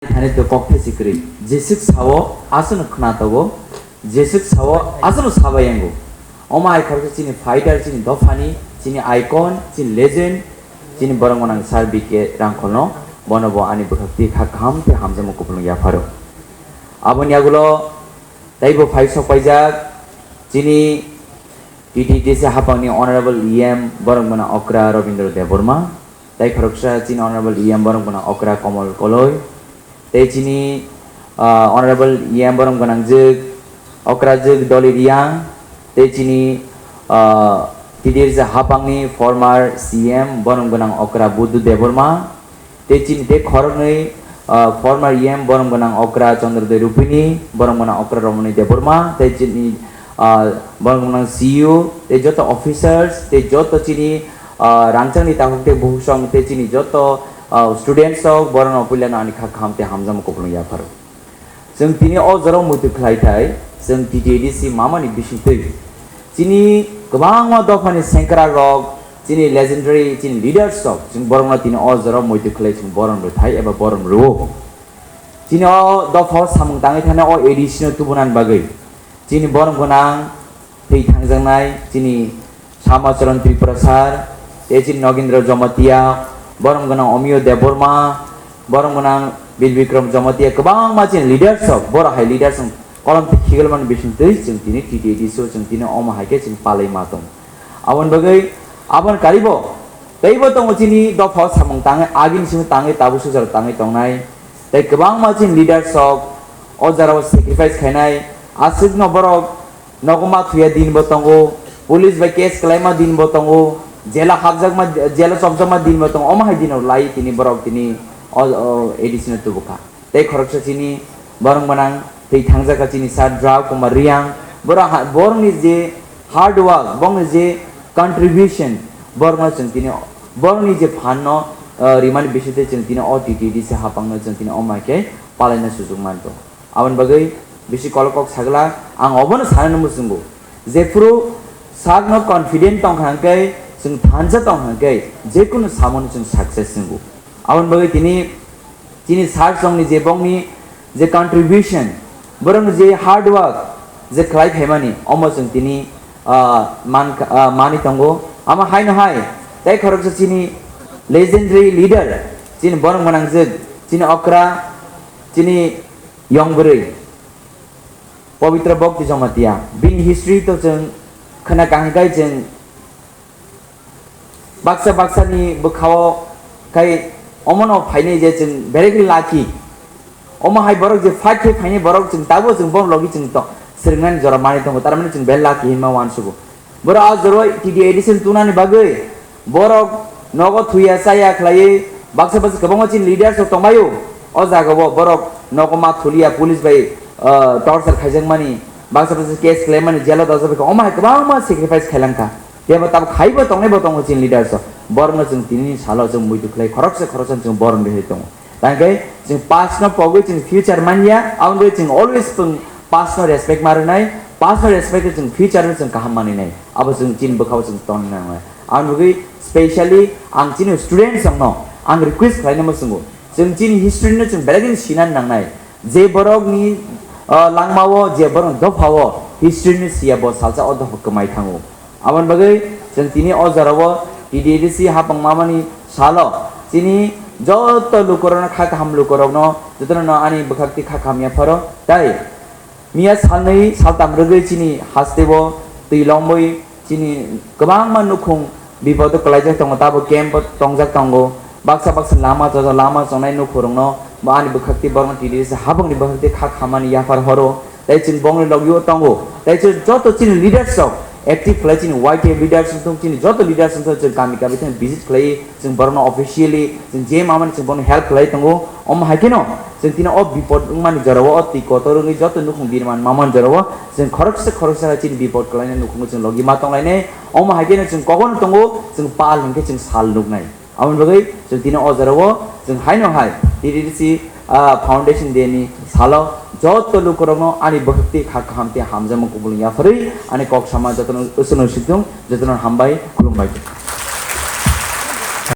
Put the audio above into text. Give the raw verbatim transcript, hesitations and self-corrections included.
Thani to kok thai si kwrwi. Jeswk sao, aswkno khna tongo. Jeswk sao, aswkno sabai yango. Omo hai khoroksa chini fighter, chini dophani, chini icon, chini legend, chini borok gwnang sir B K Rangkholno, bono bo ani bwkhak twi kha kaham tei hamjakma kupulung yapharo. Aboni yagulo teibo phai sok paijak chini T T D C hapangni Honorable E M borok gwnang okra Robindra Debbarma, tei khoroksa chini Honorable E M borok gwnang okra Komol Koloi, tei chini, ah, Honorable E M borok gwnang jwk okra jwk Doli Riang, tei chini, ah, T T D C hapangni former C M borok gwnang okra Budhu Debbarma, tei chini tei khoroknwi, ah, former E M borok gwnang okra Chandra Dei Rupini, borok gwnang okra Romoni Debbarma, tei chini, ah, borok gwnang C E O, tei joto officers, tei joto chini, ah, rangchakni takhuk tei bukhuk song, tei chini joto, ah, students rok, borokno puilano ani kha kaham tei hamjakma kupulung yapharo. Chwng tini o jorao muitu khlai thai, chwng T T A D C mamani bisingtwi chini kwbangma dophani sengkrak rok, chini legendary, chini leaders rok, chwng borokno tini o jorao muitu khlai chwng borom rwthai eba borom rwo. Chini o dophao samung tangwi thani o A D C no tubunani bagwi chini borom gwnang twi thangjaknai chini Samacharan Tripura sir, tei chini Nogindra Jamatia, borom gwnang Omiyo Debbarma, borom gwnang Bir Bikram Jamatia, kwbangma chini leaders rok, boro hai leaders rok kolom twi khigalmani bisingtwi chwng tini T T A D C o chwng tini omo hai khe chwng palai ma tong. Aboni bagwi aboni karibo teibo tongo chini dophao samung tangwi agini simi tangwi tabuk sujaro tangwi tongnai, tei kwbangma chini leaders rok o jorao sacrifice khainai, aswkno borok nogo ma thuya din bo tongo, police bai case kwlaima din bo tongo, jela hapjakma, jela chopjakma din bo tongo, omo hai dino lai tini borok tini o, o A D C no tubukha. Tei khoroksa chini borok gwnang tei thangjak kha chini sir Drau Kumar Riang, borok ha, borokni je hard work, borokni je contribution, borokno chwng tini, borokni je phan no, uh, rimani bisingtwi chwng tini o T T A D C hapang no chwng tini omo hai khe palaina sujuk manto. Aboni bagwi bisi kolok kok sagla, ang obono sanani muchungo. Jephuru sakno confident tongkha hwnkhe, chwng thansa tongkha hwnkhe, jekunu samono chwng success wngo. Aboni bagwi tini, chini sak chongni je bongni je contribution, borokni je hard work, je khlai phaimani, omo chwng tini, ah, man, ah, mani tongo. Amo haino hai, tei khoroksa chini legendary leader, chini borok mwnangjwk, chini okra, chini yong bwrwi Pabitra Bhakti Jamatia. Bini history to chwng khna kaham khai chwng baksa baksa ni bwkhao khai omono phainai je chwng very lucky. Omo hai borok je fight khai phainai borok chwng tabo chwng bom logi chwng to swrwngnani jora manwi tongo, tar mani chwng very lucky hinma uansugo. Borok a joroi T D A D C ni tunani bagwi borok nogo thuya chaya khlaiwi baksa baksa kwbangma chini leaders rok tongbaio. O jagao borok nogo ma thulia police bai, ah, torture khaijakmani, baksa baksa case khlaimani, jail o dajak bai kha. Omo hai kwbangma sacrifice khailangkha. Tebo tabuk khaibo tongnaibo tongo chini leaders rok. Borokno chwng tinini salo chwng muitu khlai khoroksa khoroksa chwng borom rihai tongo. Tangkhe chwng past no pogwi chwng future manya, aboni bagwi chwng always chwng past no respect ma rwnai, past no respect khe chwng future no chwng kaham maninai, abo chwng chini bwkhao chwng tongna nangnai. Aboni bagwi specially ang chini students rokno ang request khlainai muchungo, chwng chini history no chwng belai kheno sinani nangnai, je borokni, ah, langmao, je borok dophao history no siya, bo salsa o dopha kwmai thango. Aboni bagwi chwng tini o jorao T D A D C hapang mamani salo chini joto lukurokno, kha kaham lukurokno jotono no ani bwkhak twi kha kaham yapharo. Tai miya salnwi saltam rwgwi chini hasteo twi lomwi chini kwbangma nukhung bipodo kwlaijak tongo, tabo camp o tongjak tongo. Baksa baksa lama chojak, lama chongnai nukhurokno bo ani bwkhak twi borokno T D A D C hapangni bwkhak twi kha khamani yaphar horo. Tei chwng bongni logio tongo. Tei chwng joto chini leaders rok active khlai, chini Y T F leaders wng thung, chini joto leaders wng thung, chwng kami kami thang visit khlai, chwng borokno officially chwng je mamani chwng borokno help khlai tongo. Omo hai kheno chwng tini o bipod wngmani jorao, o twi kotor wngwi joto nukhung birman mamani jorao chwng khoroksa khoroksa hai chini bipod kwlaina nukhungo chwng logi ma tonglainai. Omo hai kheno chwng kogono tongo, chwng pal hinkhe chwng sal nuknai. Aboni bagwi chwng tini o jorao chwng haino hai T D A D C, ah, Foundation Day ni salo joto lukurokno ani bwkhak twi kha kaham tei hamjakma kubulwng yapharwi ani kok sama jotono uswrwng situng, jotono hambai, khulumbai.